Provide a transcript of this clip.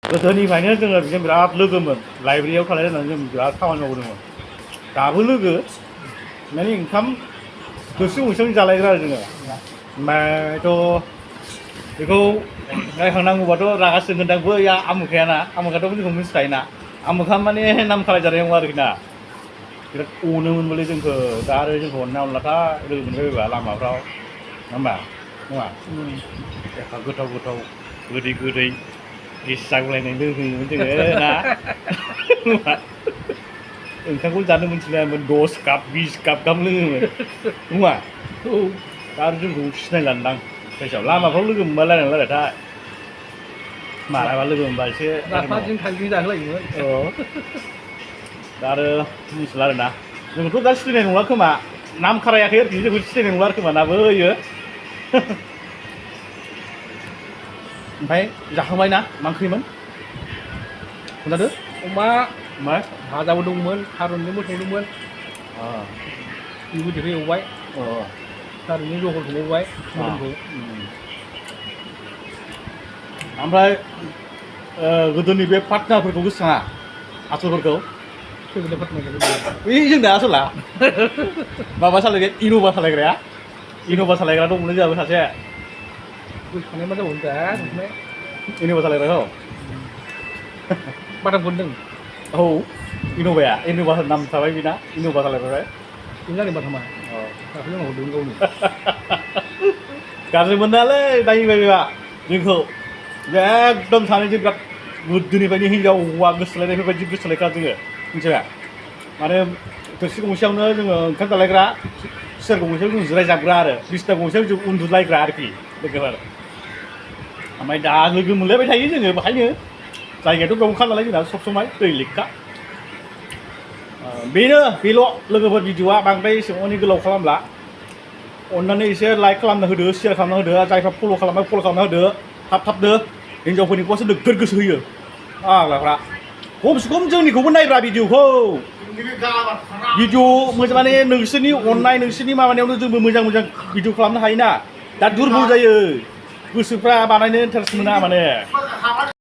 गोदोनिफ्रायनो जोङो बिजों बिराद लोगोमोन लाइब्रेरियाव थालायलायनानै जों बिराद खामानि मावदोंमोन दाबो लोगो माने ओंखाम थोरसि गंसेयावनो जालायग्रा आरो जोङो ओमफ्रायथ' बेखौ रायखांनांगौबाथ' रागा जोंगोनदां बै आमुखायाना आमुखायाथ' जोंखौ मिथिखायोना आमुखा माने नाम खालायजानाय नङा आरोखि ना बिराद अनोमोनबोलै जोंखौ दा आरो जोंखौ अनना अनलाथाय लोगो मोनबायबायबा लामाफ्राव नङा होमबा नङा एफा गोथाव गोथाव गोदै गोदै गेस जागुलायनाय लोंहोयोमोन जोङो ना ओंखामखौ जानो मोनथिलायामोन 10 काप 20 काप गाहाम लोङोमोन नङा दा आरो जोंखौ सिनायलान्दां फैसायाव लामाफ्राव लोगो मोनबा रायलायथाय मालाबा लोगो मोनबा एसे लाफाजों थाइजों जाहोलायोमोन दा आरो मिथिला आरोना जोंखौथ' दा सिनायनाय नंला खोमा नाम खारायाखै आरोखि जोंखौ सिनायनाय नंला खोमा ना बैयो ओमफ्राय जाखांबाय ना मा ओंख्रिमोन खोन्थादो अमा मा भाजाबो दंमोन थारुनजोंबो संदोंमोन बेबो देहो एवबाय थारुनजों जहल संबावबाय मोदोमखौ ओमफ्राय गोदोनि बे पार्टनारफोरखौ गोसोखाङा आसलफोरखौ सोरगोदो पार्टनार बै जोंना आसला माबा सालायग्रा इन'भा सालायग्राया इन'भा सालायग्रा दंमोनलै जोंहाबो सासे गोसोखांनाय मा जाबावगोन दा ओमफ्राय इन'भा सालायग्राखौ बादाम खनदों औ इन'भा नाम थाबाय बेना इन'भा सालायबाय बेनो जादों बादामा दाख्लै आंनाव हरदों गावनो गाज्रि मोनालै नायबायबा जोंखौ एकदम सानैजों बिराद गोदोनिफ्रायनो हिनजाव हौवा गोसोलायनायफोरबायदि गोसोलायखा जोङो मिथिबाय माने थोरसि गंसेयावनो जोङो ओंखाम जालायग्रा सियार गंसेयाव जों जिरायजाबग्रा आरो बिसना गंसेयाव जों उन्दुलायग्रा आरोखि लोगोफोर ओमफ्राय दा लोगो मोनलायबाय थायो जोङो बेहायनो जायगायाथ' बेयावनोखा नालाय जोंना सब समाय दै लेखा बेल' लोगोफोर भिडिअआ बांद्राय एसेबांनि गोलाव खालामला अननानै एसे लाइक खालामना होदो शेयार खालामना होदो जायफ्रा फल' खालामना होदो थाबनो हिनजावफोरनिखौसो नोगोद गोसो होयो आग्लाफ्रा खमसे खम जोंनिखौबो नायब्रा भिडिअखौ भिडिअ मोजां माने नोंसोरनि अननाय नोंसोरनि माबानायावनो जोंबो मोजां मोजां भिडिअ खालामनो हायोना दा दुरबल जायो गोसोफ्रा बानायनो इन्टारेस्ट मोना माने